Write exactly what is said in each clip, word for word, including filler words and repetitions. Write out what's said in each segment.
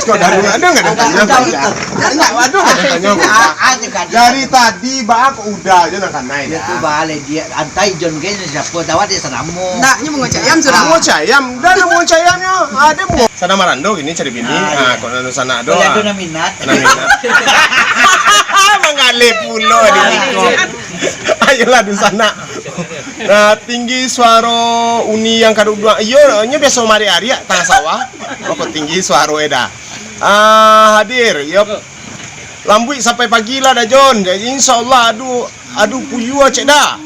Kok dah dengar, dengar, dengar, dengar, dengar. Dengar, dengar, dengar. Dari tadi, baa kok udah aja nak kanai. Ya tu, baa, dia antai John ke siapa tahu dia sanamo. Ndak, nyo mangocayam sudah. Mangocayam, dah lah mangocayamnyo. Ada mau. Sana marando gini cari bini. Ah, kok nak sana doa. Kalau ada nak minat. Nak minat. Manggaleh pulo di siko. Ayolah, dunsanak. Nah, tinggi suaro uni yang kaduduak. Iyo, nyo biaso mariak-ariak tangah sawah. Pokok tinggi suaro eda. Ah, hadir. Yo. Lambuik sampai pagi lah, Dajon. Jadi, insyaallah adu, adu puyua cek dah.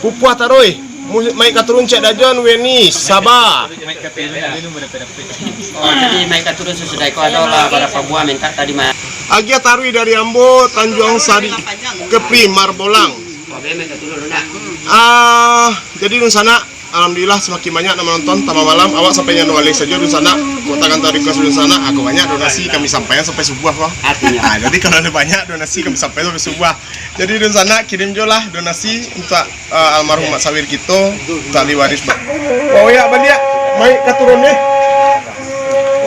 Pupuah taruih. Mu-, maik ka turun cek Dajon, Weni, saba. Oh, jadi maik ka turun sasudah iko ado lah barapa buah minta tadi, Mas. Agiah taruih dari ambo, Tanjuang Sari, Kepri, Marbolang. Ah, jadi dunsanak, alhamdulillah samakin banyak nan manonton, tambah malam, awak sampai nyo waleh sajo dunsanak, kok takan tadi ka dunsanak, aku banyak donasi kami sampaian sampai subuah ko. Artinya? Ah, jadi kalau ada banyak donasi kami sampaian sampai subuah. Jadi dunsanak kirim jo lah donasi untuk, ah, almarhum Mak Sawir kito, untuk ahli waris. Wah, ya baliak, maik ka turun deh.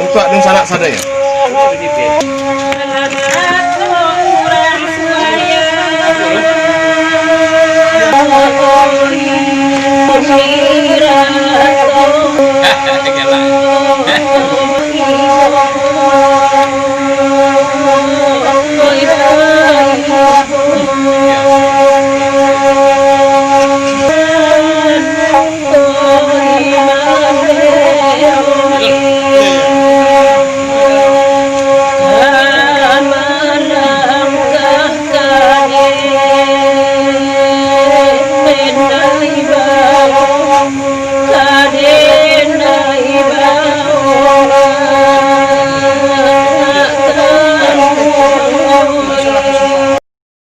Untuk dunsanak sadonyo.